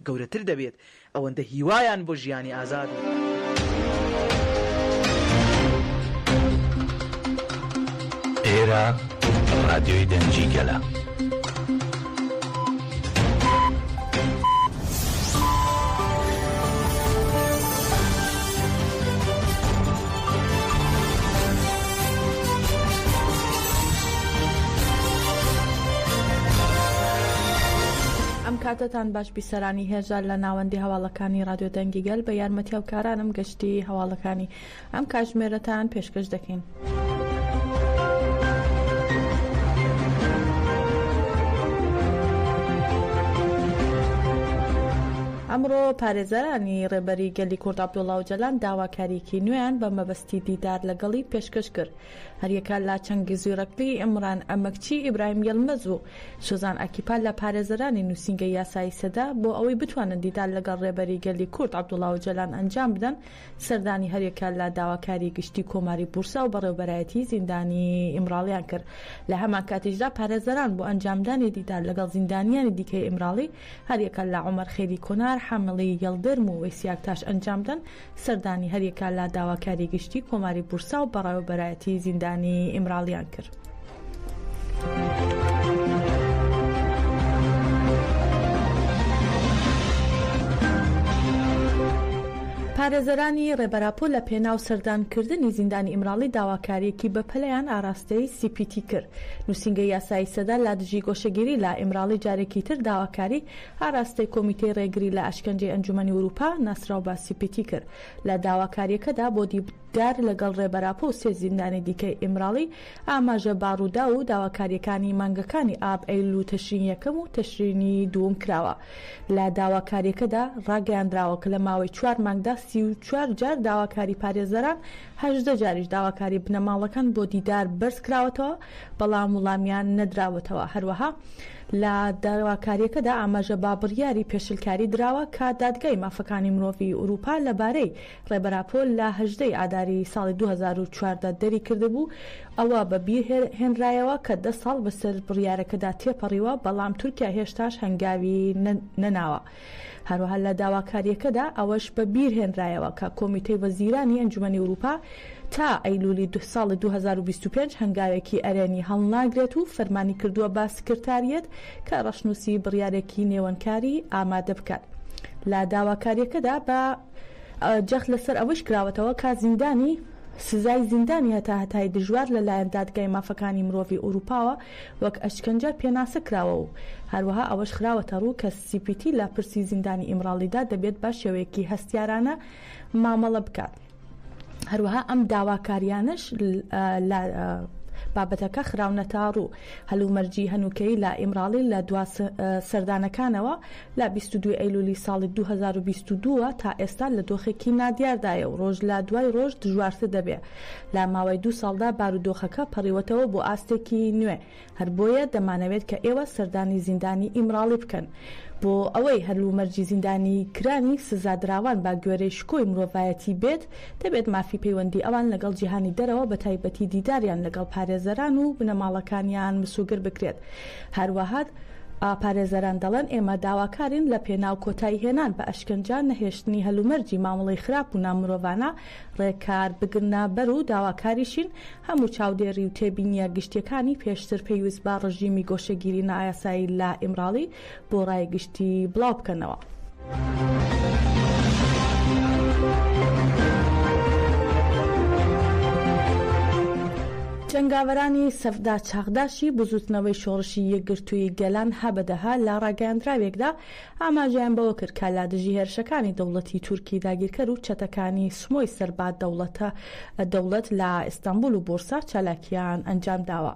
گەورەتر دەبێت، ئەوەندە هیوایان بۆ ژیانی ئازاد و. ئێرە ڕادیۆی دەنگی گەلە. ئەم کاتەتان باش بیسەرانی هێژا لە ناوەندی هەواڵەکانی ڕادیۆ دەنگی گەل بە یارمەتی هاوکارانم گەشتی هەواڵەکانی ئەم کاتژمێرەتان پێشکەش دەکەین. ئەمڕۆ پارێزەرانی ڕێبەری گەلی کورد عەبدوڵا ئۆجەلان داواکارییەکی نوێیان بە مەبەستی دیدار لەگەڵی پێشکەش کرد. هەریەکە لە چەنگیز زویڕەکلی، ئیمران ئەمەکچی، ئیبراهیم یەڵمەز و سوزان ئەکیپا لە پارێزەرانی نووسینگەی یاسایی سەدە بۆ ئەوەی بتوانن دیدار لەگەڵ ڕێبەری گەلی کورد عەبدوڵا ئۆجەلان ئەنجام بدەن سەردانی هەریەکە لە داواکاری گشتی کۆماری بورسا و بەڕێوەبەرایەتی زیندانی ئیمراڵیان کرد. لە هەمانکاتیشدا پارێزەران بۆ ئەنجامدانی دیدار لەگەڵ زیندانیانی دیکەی ئیمراڵی هەریەکە لە عومەر خەیری کۆنار، حاملی یڵدرم و وەیسی ئاکتاش ئەنجامدەن، سەردانی هەریەکە لە داواکاری گشتی کۆماری بورسا و بەڕێوەبەرایەتی زیندانی ئیمراڵیان کرد. پارێزەرانی ڕێبەر ئاپۆ لە پێناو سەردانکردنی زیندانی ئیمراڵی داواکارییەکی بەپەلەیان ئاراستەی سی پی تی کرد. نووسینگەی یاسایی سەدە لە دژی گۆشەگیری لە ئیمراڵی جارێکی تر داواکاری ئاراستەی کۆمیتەی ڕێگری لە ئەشکەنجەی ئەنجومەنی ئورووپا ناسراو بە سی پی تی کرد. لە داواکارییەکەدا بۆ دیدار لەگەڵ ڕێبەر ئاپۆ و سێ زیندانی دیکەی ئیمراڵی ئاماژە بە ڕووداو و داواکارییەکانی مانگەکانی ئاب، ئەیلول و تشرینی یەکەم و تشرینی دووم کراوە. لە داواکارییەکەدا ڕاگەیاندراوە کە لە ماوەی چوار مانگدا 34 جار داواکاری پارێزەران، 18 جاریش داواکاری بنەماڵەکان بۆ دیدار بەرزکراوەتەوە، بەڵام وڵامیان نەدراوەتەوە. هەروەها لە داواکارییەکەدا ئاماژە بە بڕیاری پێشلکاری دراوە کە دادگای مافەکانی مرۆڤی ئورووپا لەبارەی ڕێبەر ئاپۆ لە 18 ی ئاداری ساڵی 2014 دەریکردبوو، ئەوە بە بیر هێنرایەوە کە دە ساڵ بەسەر بڕیارەکەدا تێپەڕیوە، بەڵام تورکیا هێشتاش هەنگاوی نەناوە. هەروەها لە داواکارییەکەدا ئەوەش بە بیر هێنرایەوە کە کۆمیتەی وەزیرانی ئەنجومەنی ئورووپا تا ئەیلولی ساڵی 2025 هەنگاوێکی ئەرێنی هەڵناگرێت و فەرمانی کردووە بە سکرتاریەت کە ڕەشنووسی بڕیارێکی نێوەندکاری ئامادە بکات. لە داواکارییەکەدا بە جەخت لەسەر ئەوەیش کراوەتەوە کە زیندانی سزای زیندانی هەتاهەتایی دژوار لەلایەن دادگای مافەکانی مرۆڤی ئورووپاوە وەک ئەشکەنجە پێناسە کراوە و هەروەها ئەوەش خراوەتەڕوو کە سی پی تی لە پرسی زیندانی ئیمراڵیدا دەبێت بە شێوەیەکی هەستیارانە مامەڵە بکات. هەروەها ئەم داواکاریانەش لە بابەتەکە خراونەتە ڕوو. هەلومەرجی هەنووکەیی لە ئیمراڵی لە دوا سەردانەکانەوە لە 22 ئەیلولی ساڵی 2022 تا ئێستا لە دۆخێکی نادیاردایە و ڕۆژ لە دوای ڕۆژ دژوارتر دەبێ. لە ماوەی دوو ساڵدا بارودۆخەکە پەڕیوەتەوە بۆ ئاستێکی نوێ. هەر بۆیە دەمانەوێت کە ئێوە سەردانی زیندانی ئیمراڵی بکەن بۆ ئەوەی هەلومەرجی زیندانی کرانی سزادراوان بە گوێرەی شکۆی مرۆڤایەتی بێت، دەبێت مافی پەیوەندی ئەوان لەگەڵ جیهانی دەرەوە بە تایبەتی دیداریان لەگەڵ پارێزەران و بنەماڵەکانیان مسوگر بکرێت. هەروەها پارێزەران دەڵێن ئێمە داواکارین لە پێناو کۆتایی هێنان بە ئەشکەنجە، نەهێشتنی هەلومەرجی مامەڵەی خراپ و نامرۆڤانە ڕێکار بگرنە بەر و داواکاریشین هەموو چاودێری و تێبینییە گشتییەکانی پێشتر پەیوست بە ڕژیمی گۆشەگیری نایاسایی لە ئیمراڵی بۆ ڕای گشتی بڵاو بکەنەوە. جەنگاوەرانی سەفدا چاغداشی بزووتنەوەی شۆڕشی یەکگرتووی گەلان هەبەدەهە لە ڕاگەیاندراوێکدا ئاماژەیان بەوە کرد کە لە دژی هێرشەکانی دەوڵەتی تورکی داگیرکەر و چەتەکانی سمۆی سەر بە دەوڵەتە دەوڵەت لە ئیستانبول و بورسا چالاکییان ئەنجامداوە.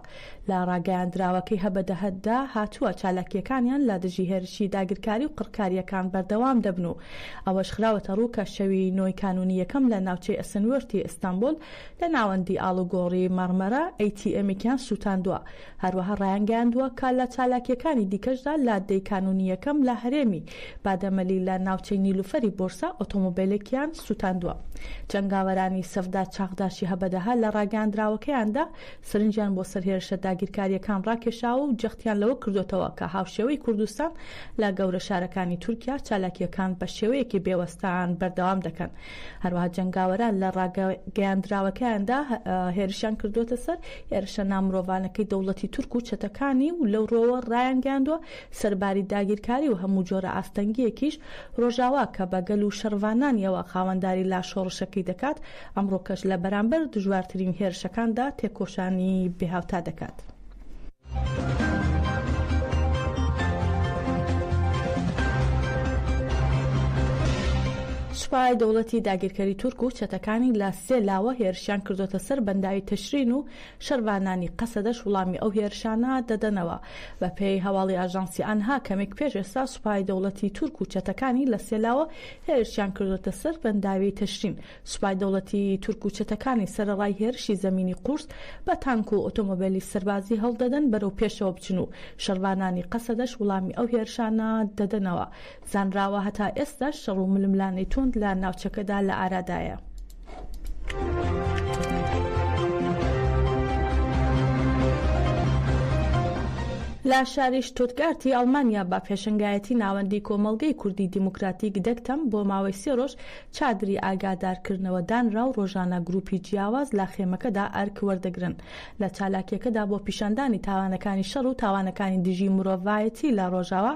لە ڕاگەیاندراوەکەی هەبەدەهە-دا هاتووە، چالاکییەکانیان لە دژی هێرشی داگیرکاری و قڕکارییەکان بەردەوام دەبن و ئەوەش خراوەتەڕوو کە شەوی نۆی کانوونی یەکەم لە ناوچەی ئەسەنیورتی ئیستانبول لە ناوەندی ئاڵوگۆڕی مەڕمەرە ئەی تی ئێمێکیان سووتاندووە. هەروەها ڕایانگەیاندووە کە لە چالاکییەکانی دیکەشدا لە دەی کانوونی یەکەم لە هەرێمی بادەمەلی لە ناوچەی نیلوفەری بۆرسا ئۆتۆمۆبێلێکیان سووتاندووە. جەنگاوەرانی سەفدا چاغداشی هەبەدەهە لە ڕاگەیاندراوەکەیاندا سەرنجیان بۆ سەر هێرشە داگیرکارییەکان. داگیرکارییەکان ڕاکێشاوە و جەختیان لەوە کردۆتەوە کە هاوشێوەی کوردستان لە گەورە شارەکانی تورکیا چالاکییەکان بە شێوەیەکی بێوەستان بەردەوام دەکەن. هەروەها جەنگاوەران لە ڕاگەیاندراوەکەیاندا هێرشیان کردووەتە سەر هێرشە نامرۆڤانەکەی دەوڵەتی تورک و چەتەکانی و لەو ڕووەوە ڕایانگەیاندووە سەرباری داگیرکاری و هەموو جۆرە ئاستەنگییەکیش ڕۆژاوا کە بە گەل و شەڕڤانانیەوە خاوەنداری لە شۆڕشەکەی دەکات ئەمڕۆکەش لە بەرامبەر دژوارترین هێرشەکاندا تێکۆشانی بێهاوتا دەکات. سوپای دەوڵەتی داگیرکەری تورک و چەتەکانی لە سێ لاوە هێرشیان کردۆتە سەر بەنداوی تشرین و شەرڤانانی قەسەدەش وڵامی ئەو هێرشانە دەدەنەوە. بە پێی هەواڵی ئاژانسی ئانها کەمێک پێش ئێستا سوپای دەوڵەتی تورک و چەتەکانی لە سێ لاوە هێرشیان کردۆتە سەر بەنداوی تشرین. سوپای دەوڵەتی تورک و چەتەکانی سەرەڕای هێرشی زەمینی قورس بە تانک و ئۆتۆمۆبێلی سەربازی هەوڵدەدەن بەرەو پێشەوە بچن و شەڕڤانانی قەسەدەش وڵامی ئەو هێرشانە دەدەنەوە. زانراوە هەتا ئێستاش شەڕ و ململانێی توند لە ناوچەکەدا لە ئارادایە. لە شاری شتوتگارتی ئەڵمانیا بە پێشەنگایەتی ناوەندی کۆمەڵگەی کوردی دیموکراتیک دەکتەم بۆ ماوەی سێ ڕۆژ چادری ئاگادارکردنەوە دانرا و ڕۆژانە گروپی جیاواز لە خێمەکەدا ئەرک وەردەگرن. لە چالاکییەکەدا بۆ پیشاندانی تاوانەکانی شەڕ و تاوانەکانی دژی مرۆڤایەتی لە ڕۆژاوا،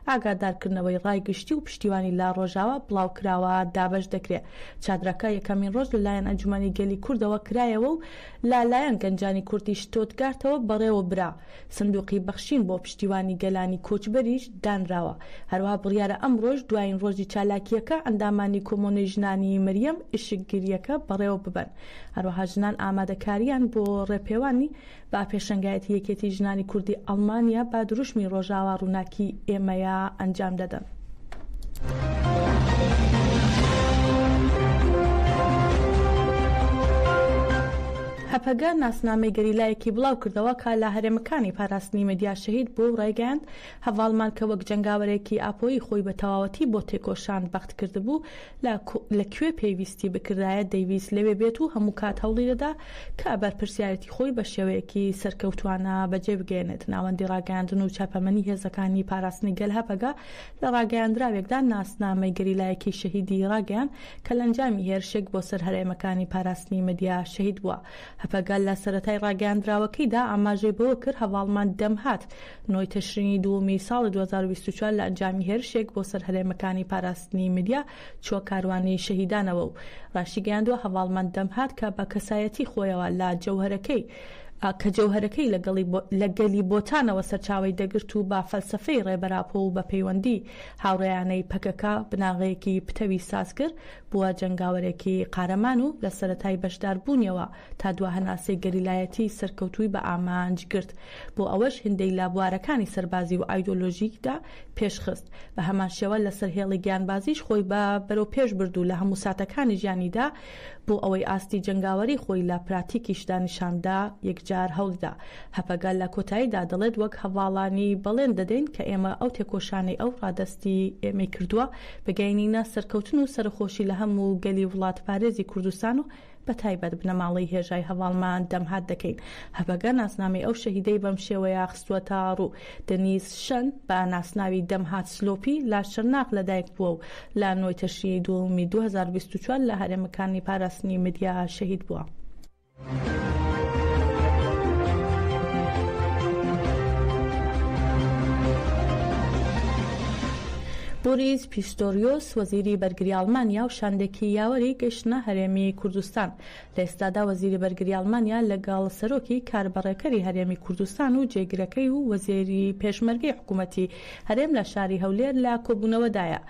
ئاگادارکردنەوەی ڕای گشتی و پشتیوانی لە ڕۆژاوا بڵاوکراوە دابەش دەکرێت. چادرەکە یەکەمین ڕۆژ لەلایەن ئەنجومەنی گەلی کوردەوە کرایەوە و لە لایەن گەنجانی کوردی شتۆتگارتەوە بەڕێوەبرا. سندوقی بەخشین بۆ پشتیوانی گەلانی کۆچبەریش دانراوە. هەروەها بڕیارە ئەمڕۆش دوایین ڕۆژی چالاکییەکە ئەندامانی کۆمۆنەی ژنانی مریەم ئیشکگرییەکە بەڕێوە ببەن. هەروەها ژنان ئامادەکارییان بۆ ڕێپێوانی بە پێشەنگایەتی یەکێتی ژنانی کوردی ئەڵمانیا بە دروشمی ڕۆژاوا ڕووناکی ئێمەیە ئەنجام دەدەن. هەپەگە ناسنامەی گەریلایەکی بڵاوکردەوە کە لە هەرێمەکانی پاراستنی مەدیا شەهید بووە و ڕایگەیاند، هەڤاڵمان کە وەک جەنگاوەرێکی ئاپۆیی خۆی بە تەواوەتی بۆ تێکۆشان بەخت کردبوو، لە کوێ پێویستی بکردایە دەیویست لەوێ بێت و هەموو کات هەوڵی دەدا کە بەرپرسیارێتی خۆی بە شێوەیەکی سەرکەوتووانە بەجێ بگەیەنێت. ناوەندی ڕاگەیاندن و چاپەمەنی هێزەکانی پاراستنی گەل هەپەگە لە ڕاگەیاندراوێکدا ناسنامەی گەریلایەکی شەهیدی ڕاگەیاند کە لە ئەنجامی هێرشێک بۆ سەر هەرێمەکانی پاراستنی مەدیا شەهید بووە. هەپەگە لە سەرەتای ڕاگەیاندراوەکەیدا ئاماژەی بەوە کرد، هەڤاڵمان دەمهات نۆی تشرینی دووەمی ساڵی 2024 لە ئەنجامی هێرشێک بۆ سەر هەرێمەکانی پاراستنی مەدیا چووە کاروانی شەهیدانەوە و ڕاشیگەیاندووە، هەڤاڵمان دەمهات کە بە کەسایەتی خۆیەوە لە جەوهەرەکەی کە جەوهەرەکەی لە گەلی بۆتانەوە سەرچاوەی دەگرت و بە فەلسەفەی ڕێبەر ئاپۆ و بە پەیوەندی هاوڕێیانەی پەکەکە بناغەیەکی پتەوی سازکرد، بووە جەنگاوەرێکی قارەمان و لە سەرەتای بەشداربوونیەوە تا دوا هەناسەی گەریلایەتی سەرکەوتووی بە ئامانج گرت، بۆ ئەوەش هێندەی لە بوارەکانی سەربازی و ئایدۆلۆژیکدا پێشخست، بە هەمان شێوە لەسەر هێڵی گیانبازیش خۆی بە بەرەوپێش برد و لە هەموو ساتەکانی ژیانیدا بۆ ئەوەی ئاستی جەنگاوەری خۆی لە پراتیکیشدا نیشانبدا یەکجار هەوڵیدا. هەپەگە لە کۆتاییدا دەڵێت وەک هەڤاڵانی بەڵێن دەدەین کە ئێمە ئەو تێکۆشانەی ئەو ڕادەستی ئێمەی کردووە بگەینینە سەرکەوتن و سەرەخۆشی لە هەموو گەلی وڵاتپارێزی کوردستان و بە تایبەت بنەماڵەی هێژای هەڤاڵمان دەمهات دەکەین. هەپەگە ناسنامەی ئەو شەهیدەی بەم شێوەیە خستووەتە ڕوو، دەنیز شەن بە ناسناوی دەمهات سلۆپی لە شرناخ لەدایک بووە و لە نۆی تشرینی دووەمی 2024 لە هەرێمەکانی پاراستنی مەدیا شەهید بووە. بۆریس پیستۆریۆس، وەزیری بەرگری ئەڵمانیا و شاندێکی یاوەری گەیشتنە هەرێمی کوردستان. لە ئێستادا وەزیری بەرگری ئەڵمانیا لەگەڵ سەرۆکی کاربەڕێکەری هەرێمی کوردستان و جێگرەکەی و وەزێری پێشمەرگەی حکوومەتی هەرێم لە شاری هەولێر لە کۆبوونەوەدایە.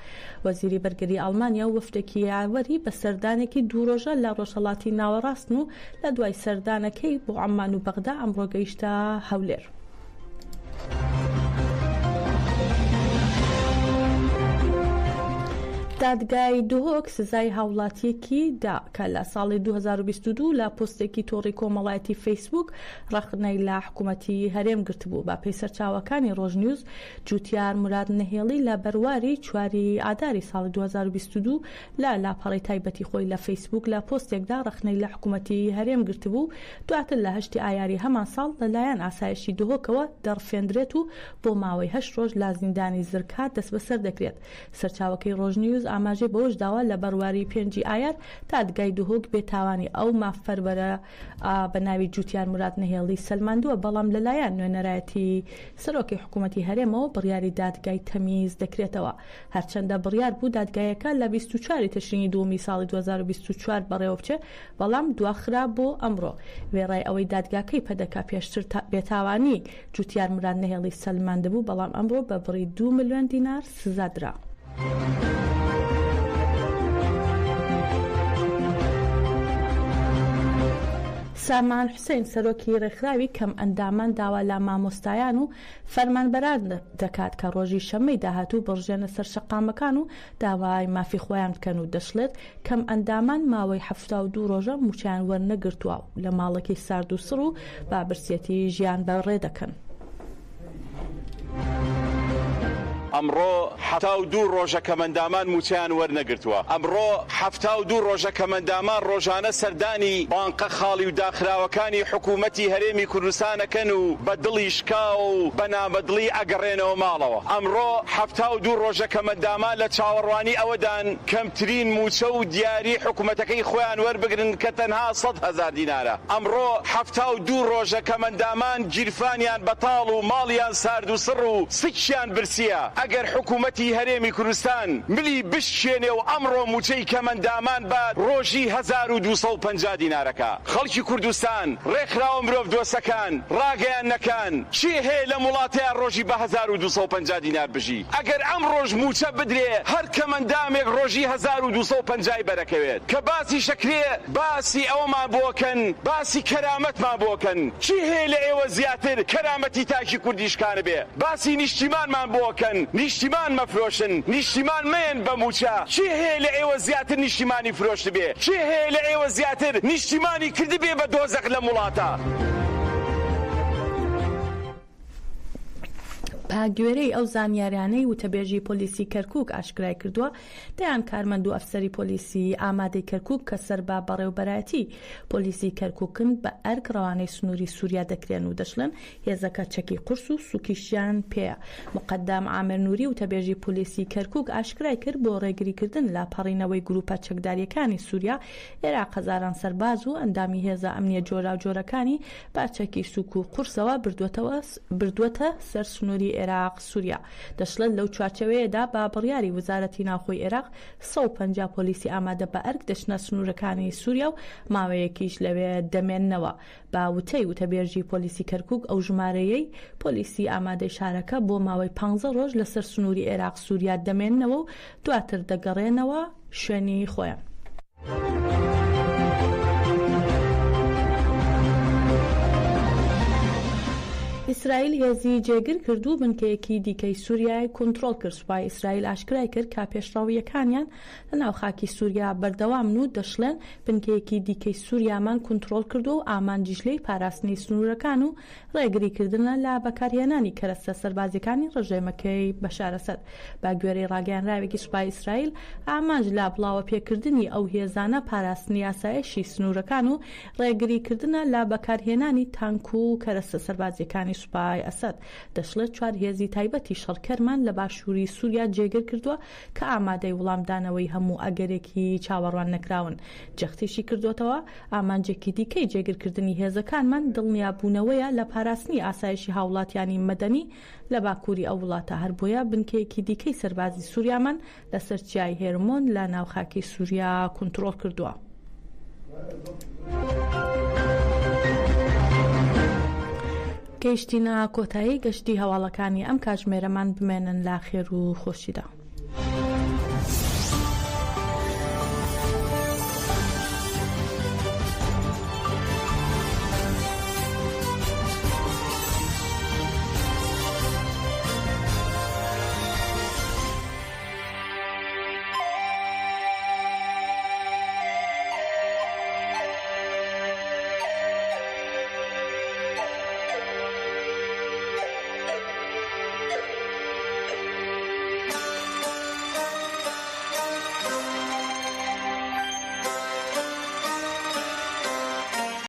وەزیری بەرگری ئەڵمانیا و وەفدێکی یاوەری بە سەردانێکی دوو ڕۆژە لە ڕۆژهەڵاتی ناوەڕاستن و لە دوای سەردانەکەی بۆ عەممان و بەغدا ئەمڕۆ گەیشتە هەولێر. دادگای دهۆک سزای هاوڵاتییەکی دا کە لە ساڵی 2022 لە پۆستێکی تۆڕی کۆمەڵایەتی فەیسبووک ڕەخنەی لە حکومەتی هەرێم گرتبوو. بە پێی سەرچاوەکانی ڕۆژنیوز، جوتیار موراد نەهێڵی لە بەرواری چواری ئاداری ساڵی 2022 لە لاپەڕەی تایبەتی خۆی لە فەیسبووک لە پۆستێکدا ڕەخنەی لە حکومەتی هەرێم گرتبوو، دواتر لە هەشتی ئایاری هەمان ساڵ لەلایەن ئاسایشی دهۆکەوە دەڕفێندرێت و بۆ ماوەی هەشت ڕۆژ لە زیندانی زرکات دەستبەسەر دەکرێت. سەرچاوەکەی ڕۆژنیوز ئاماژەی بەوەشداوە، لە بەرواری پێنجی ئایار دادگای دهۆک بێتاوانی ئەو مافپەروەرە بە ناوی جوتیار موراد نەهێڵی سەلماندووە، بەڵام لەلایەن نوێنەرایەتی سەرۆکی حکومەتی هەرێمەوە بڕیاری دادگای تەمیز دەکرێتەوە. هەرچەندە بڕیار بوو دادگایەکە لە 24 ی تشرینی دووەمی ساڵی 2024 بەڕێوەبچێ، بەڵام دواخرا بۆ ئەمڕۆ. وێڕای ئەوەی دادگاکەی پەدەکە پێشتر بێتاوانی جوتیار موراد نەهێڵی سەلماندبوو، بەڵام ئەمڕۆ بە بڕی دوو ملیۆن دینار سزا درا. سامان حوسێن، سەرۆکی رێکخراوی کەمئەندامان داوا لە مامۆستایان و فەرمانبەران دەکات کە ڕۆژی شەممەی داهاتوو بڕژێنە سەر شەقامەکان و داوای مافی خۆیان بکەن و دەشڵێت، کەمئەندامان ماوەی 72 ڕۆژە مووچەیان وەرنەگرتووە و لە ماڵێکی سارد و سڕ و بە برسیەتی ژیان بەڕێ دەکەن. ئەمڕۆ 72 ڕۆژە کەمئەندامان مووچەیان وەرنەگرتووە. ئەمڕۆ 72 ڕۆژە کەمئەندامان ڕۆژانە سەردانی بانقە خاڵی و داخراوەکانی حکوومەتی هەرێمی کوردستان ئەکەن و بە دڵی شکاوە و بە نابەدڵی ئەگەڕێنەوە ماڵەوە. ئەمڕۆ 72 ڕۆژە کەمئەندامان لە چاوەڕوانی ئەوەدان کەمترین مووچە و دیاری حکومەتەکەی خۆیان وەربگرن کە تەنها 100,000 دینارە. ئەمڕۆ 72 ڕۆژە کەمئەندامان گیرفانیان بەتاڵ و ماڵیان سارد و سڕ و سکیان برسییە. ئەگەر حکومەتی هەرێمی کوردستان ملی بشکێنێ و ئەمڕۆ مووچەی کەمئەندامان بات ڕۆژی 1250 دینارەکە. خەڵکی کوردستان، ڕێکخراوە مرۆڤدۆستەکان، ڕاگەیاندنەکان، کێ هەیە لەم وڵاتەیا ڕۆژی بە 1250 دینار بژی؟ ئەگەر ئەمڕۆش مووچە بدرێ هەر کەمئەندامێک ڕۆژی 1250 ی بەرەکەوێت. کە باسیش ئەکرێ باسی ئەوەمان بۆ کەن، باسی کەرامەتمان بۆ کەن. کێ هەیە لە ئێوە زیاتر کەرامەتی تاکی کوردی شکانبێ؟ باسی نیشتیمانمان بۆ کەن، نیشتیمان مەفرۆشن، نیشتیمان مەیەن بە مووچە. کێ هەیە لە ئێوە زیاتر نیشتیمانی فرۆشتبێ؟ کێ هەیە لە ئێوە زیاتر نیشتیمانی کردبێ بە دۆزەخ لەم وڵاتە؟ بەگوێرەی ئەو زانیاریانەی وتەبێژی پۆلیسی کەرکوک ئاشکرای کردووە، دەیان کارمەند و ئەفسەری پۆلیسی ئامادەی کەرکوک کە سەر بە بەڕێوبەرایەتی پۆلیسی کەرکوکن بە ئەرک ڕەوانەی سنووری سووریا دەکرێن و دەشڵێن هێزەکە چەکی قورس و سووکیشیان پێیە. موقەدەم عامر نوری وتەبێژی پۆلیسی کەرکوک ئاشکرای کرد بۆ ڕێگریکردن لە پەڕینەوەی گرووپە چەکدارییەکانی سووریا عێراق هەزاران سەرباز و ئەندامی هێزە ئەمنییە جۆراوجۆرەکانی بە چەکی سووک و قورسەوە بردووەتە سەر سنووری عێراق سووریا. دەشڵێت لەو چوارچێوەیەدا بە بڕیاری وەزارەتی ناوخۆی عێراق 150 پۆلیسی ئامادە بە ئەرک دەچنە سنوورەکانی سووریا و ماوەیەکیش لەوێ دەمێننەوە. بە وتەی وتەبێژی پۆلیسی کەرکوک ئەو ژمارەیەی پۆلیسی ئامادەی شارەکە بۆ ماوەی پانزە ڕۆژ لەسەر سنووری عێراق سووریا دەمێننەوە و دواتر دەگەڕێنەوە شوێنی خۆیان. ئیسرائیل هێزی جێگر کرد و بنکەیەکی دیکەی سووریای کۆنترۆڵ کرد. سوپای ئیسرائیل ئاشکرای کرد کە پێشڕەوییەکانیان لە ناو خاکی سووریا بەردەوامن و دەشڵێن، بنکەیەکی دیکەی سووریامان کونتڕۆڵ کردووە و ئامانجیش لێی پاراستنی سنوورەکان و ڕێگریکردنە لە بەکارهێنانی کەرەستە سەربازییەکانی ڕژێمەکەی بەشار ئەسەد. بە گوێرەی ڕاگەیانراوێکی سوپای ئیسرائیل، ئامانج لە بڵاوەپێکردنی ئەو هێزانە پاراستنی ئاسایشی سنوورەکان و ڕێگریکردنە لە بەکارهێنانی تانک و کەرەستە سەربازییەکانی سوپای ئەسەد. دەشڵێت چوار هێزی تایبەتی شەڕکەرمان لە باشووری سووریا جێگر کردووە کە ئامادەی وڵامدانەوەی هەموو ئەگەرێکی چاوەڕوان نەکراون. جەختیشی کردۆتەوە، ئامانجێکی دیکەی جێگرکردنی هێزەکانمان دڵنیابوونەوەیە لە پاراستنی ئاسایشی هاوڵاتیانی مەدەنی لە باکووری ئەو وڵاتە، هەربۆیە بنکەیەکی دیکەی سەربازی سووریامان لەسەر چیای هێرمۆن لە ناو خاکی سووریا کونتڕۆڵ کردووە. گەیشتینە کۆتایی گەشتی هەواڵەکانی ئەم کاتژمێرەمان بمێنن لە خێر و خۆشیدا.